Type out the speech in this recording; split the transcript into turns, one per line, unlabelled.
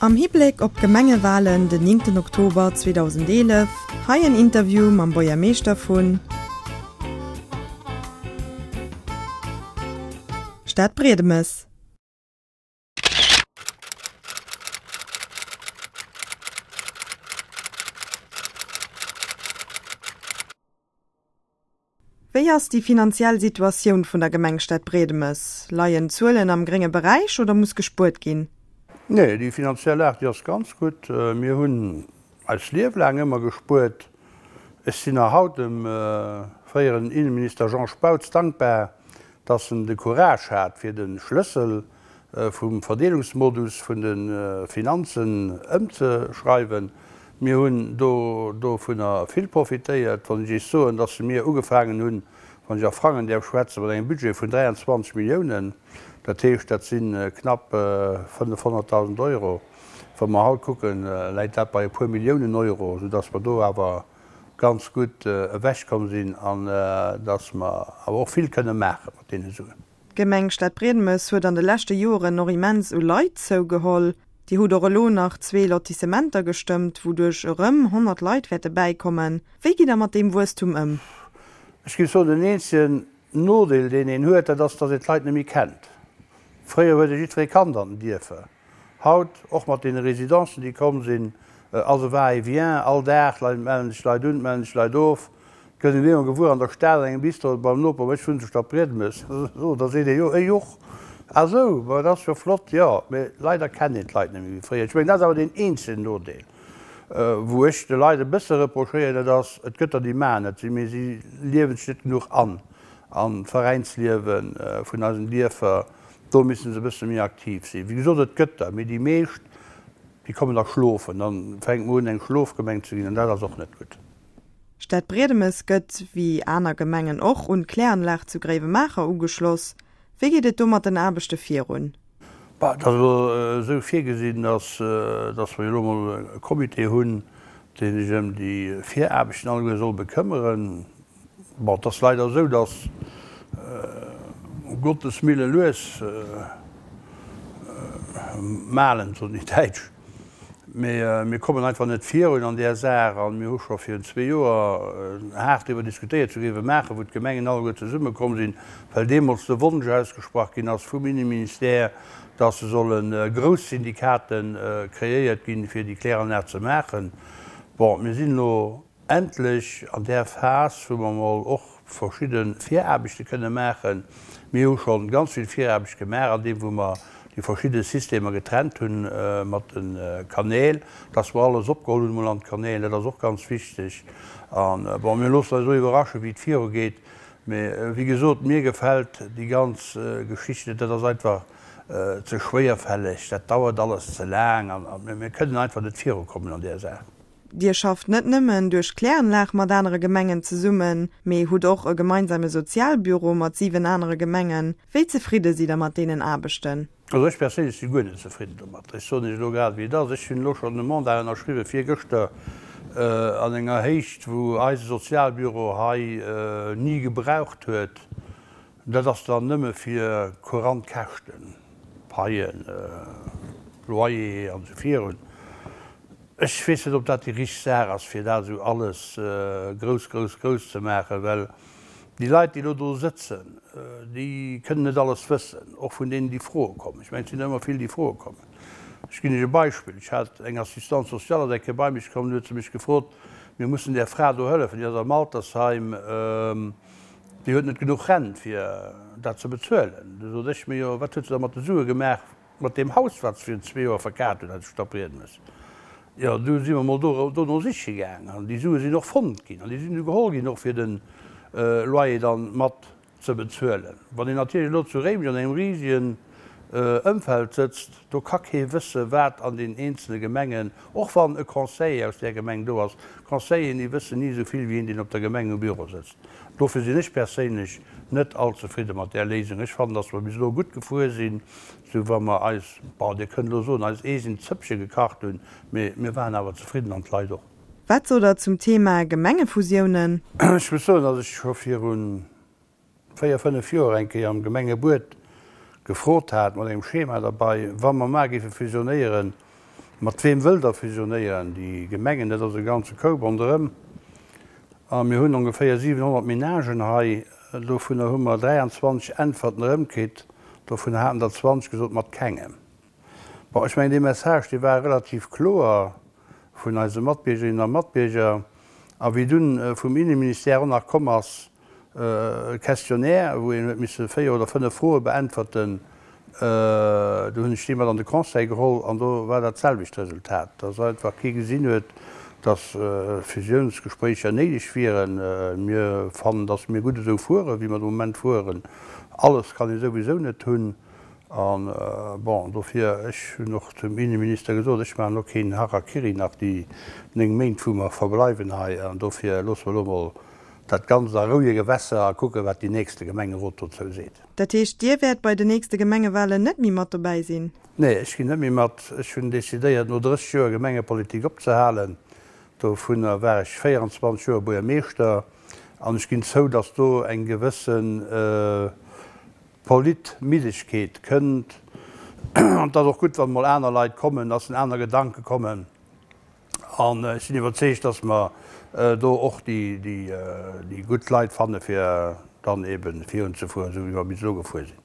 Am Hibléck op d'Gemengewalen den 9 Oktober 2011, hei en Interview mam Buergermeeschter vun. Stadbriedemes. Wéi ass déi finanziell Situatioun vun der Gemeng Stadbriedemes? Leien d'Zuelen am grénge Beräich oder muss gespuert ginn?
Nee, déi finanziell Lag, déi ass ganz gutt. Mir hunn eist Liewe laang ëmmer gespuert. Ech sinn nach haut dem fréieren Innenminister Jean Spautz dankbar, dass en de Courage hat, fir de Schlëssel vum Verdeelungsmodus vun de Finanzen ëmzeschreiwen. Mir hunn do dovunner vill profitéiert. Wann ech Iech soen, dass mir ugefaangen hunn, wann ech a Frangen däerf schwätzen, mat engem Budget vun 23 Milliounen, dat heescht, dat si knapp 500.000 Euro, wa mer haut kucken, läit dat bei e puer Milliounen Euro, soudass mer do awer ganz gutt ewechkomm sinn an dass mer awer och vill kënne maache mat deene Suen.
D'Gemeng Stadbriedemes huet an de leschte Joren och immens u Leit zougeholl. Dir hutt och elo nach zwee Lotissementer gestëmmt, wouduerch erëm 100 Leit wäerte bäikommen. Wéi gitt Der mat deem Wuesstum ëm?
Ech géif soen, den eenzegen Nodeel, deen een huet, dat ass, dass een d'Leit net méi kennt. Fréier huet ee jiddweree kannt an den Dierfer. Haut, och mat deene Residencen, déi komm sinn, ass e Va-et-vient all Dag, Leit mellen sech Leit un, mellen sech Leit of. Et gëtt een eemol gewuer an der Stad an engem Bistro beim Noper, ech wunn zu Stadbriedemes, so, da seet ee jo, ech och, ah sou, ma dat ass jo flott, jo, mee leider kennt een d'Leit net méi wéi fréier. Ech mengen, dat ass awer deen eenzegen Nodeel, wou ech de Leit e bësse reprochéieren, dat ass, et gëtt der, déi maachen et, mee si liewen sech net genuch an an d'Veräinsliewe vun eisen Dierfer. Do missten se e bësse méi aktiv sinn. Wéi gesot, et gëtt der, mee déi meescht, déi kommen da schlofen. Dann fänkt mer un, eng Schlofgemeng ze ginn, an dat ass och net gutt.
Stadbriedemes gëtt, wéi aner Gemengen och, un d'Kläranlag zu Gréiwemaacher ugeschloss. Wéi geet et do mat den Aarbechte virun?
Bah, et ass elo esou virgesinn, dass, dass mer jo elo emol e Comité hunn, dee sech ëm déi Viraarbechten alleguer soll bekëmmeren. Bon, et ass leider esou, dass um Gottes Mille lues malen, soen déi Däitsch. Mee mir kommen einfach net virun an där Saach. A mir hu scho virun zwee Joer haart driwwer diskutéiert, zu Grevenmacher, wou d'Gemengen alleguer zesummekomm sinn, well deemools de Wonsch ausgesprach ginn ass vum Inneministère, dass solle grouss Syndikate kreéiert ginn, fir déi Kläranlag ze maachen. Bon, mir sinn elo Endlech an där Phas, wou mer mol och verschidde Viraarbechte kënne maachen. Mir hu scho ganz vill Viraarbecht gemaach an deem wou mer déi verschidde Systemer getrennt hunn mat de Kanäl, dass mer alles opgeholl hunn emol an d'Kanäl, dat ass och ganz wichteg. An, bon, mir loossen eis elo iwwerraschen, wéi et virugeet. Mee wéi gesot, mir gefält déi ganz Geschicht net. Dat ass einfach ze schwéierfälleg, dat dauert alles ze laang a mir kënnen einfach net virukommen an där Saach.
Dir schafft net nëmmen duerch d'Kläranlag mat anere Gemengen zesummen, mee hutt och e gemeinsame Sozialbüro mat 7 anere Gemengen. Wéi zefridde sidd Der mat deenen Aarbechten?
Also ech perséinlech si guer net zefridden domat. Ech soen Iech elo grad wéi et ass. Ech hunn elo schonn e Mandat ënnerschriwwen virgëschter an enger Héicht, wou eise Sozialbüro hei ni gebraucht huet. Dat ass dann nëmme fir courant Käschten, Paien, Loyer an esou virun. Ech weess net, ob dat déi richteg Saach ass, fir dat esou alles grouss, grouss, grouss ze maachen, well déi Leit, déi elo do sëtzen, déi kënnen net alles wëssen, och vun deenen, déi Froe kommen. Ech mengen, et sinn ëmmer vill, déi Froe kommen. Ech ginn Iech e Beispill, Ech hat eng Assistante sociale, ass eng Kéier bei mech komm, du huet se mech gefrot, Mir mussen där Fra do hëllefen, déi ass am Altersheim, déi huet net genuch Rent, fir dat ze bezuelen. Du sot ech, Mee jo, wat huet se da mat de Sue gemaach? Mat deem Haus, wat se virun zwee Joer verkaaft hunn, aus Stadbriedemes, jo, du si mer mol do dono siche gaang an déi Sue sinn och fonnt ginn an déi sinn du geholl ginn och fir de Loyer dann mat ze bezuelen. Wann een natierlech elo zu Réimech an engem risegen Ëmfeld sëtzt, do ka kee wësse wat an den eenzele Gemengen, och wann e Conseiller aus där Gemeng do ass, Conseilleren déi wëssen ni esou vill wéi een deen op der Gemeng um Büro sëtzt. Dofir sinn ech perséinlech net all zefridde mat där Léisung. Ech fannen, datt mer bis elo gutt gefuer sinn, sou wa mer eis, bon, Dir kënnt elo soen, eis eegen Zëppche gekacht hunn, mee mir waren awer zefridden an d'Leit och.
Wat sot Der zum Thema Gemengefusiounen?
Ech muss soen, datt ech scho viru véier, fënnef Joer eng Kéier am Gemengebuet gefrot hat, mat engem Schema derbei, wa mer mar géife fusionéieren. Mat weem wëllt Der fusionéieren? Déi Gemengen, dat ass e ganze Koup ronderëm. A mir hunn ongeféier 700 Menagen hei. Dovunner hu mer 23 Äntwerten erëmkritt. Dovunner haten der 20 gesot, mat kengem. Bon, ech mengen, dee Message, dee war relativ kloer vun eise Matbiergerinnen a Matbierger. A wéi dunn vum Inneministère och nach komm ass, e Questionnaire, wou een huet misse 4 oder 5 Froe beäntwerten, do hunn ech dee mat an de Conseil geholl an do war dat selwecht Resultat, dass einfach kee gesinn huet, dass Fusiounsgespréicher néideg wieren. Mir fannen, dass mir gutt esou fueren, wéi mer de Moment fueren. Alles kann ee souwisou net hunn. A bon, dofir, ech hunn och zum Inneminister gesot, ech maachen elo keen Harakiri nach déi 9 Méint, wou mer verbleiwen hei. An dofir loosse mer elo emol dat Ganzt a rouege Gewässer a kucken, wat deen nächste Gemengerot dozou seet.
Dat heescht, Dir wäert bei den nächste Gemengewalen net méi mat dobäi sinn?
Nee, ech ginn net méi mat. Ech hunn decidéiert, no 30 Joer Gemengepolitik opzehalen. Dovunner war ech 24 Joer Buergermeeschter. An ech ginn zou, datt do eng gewësse Politmiddegkeet kënnt. An et ass och gutt, wann emol aner Leit kommen, datt aner Gedanke kommen. An ech sinn iwwerzeegt, dass mer do och déi gutt Leit fanne fir dann eebe virunzefueren, esou wéi mer bis elo gefuer sinn.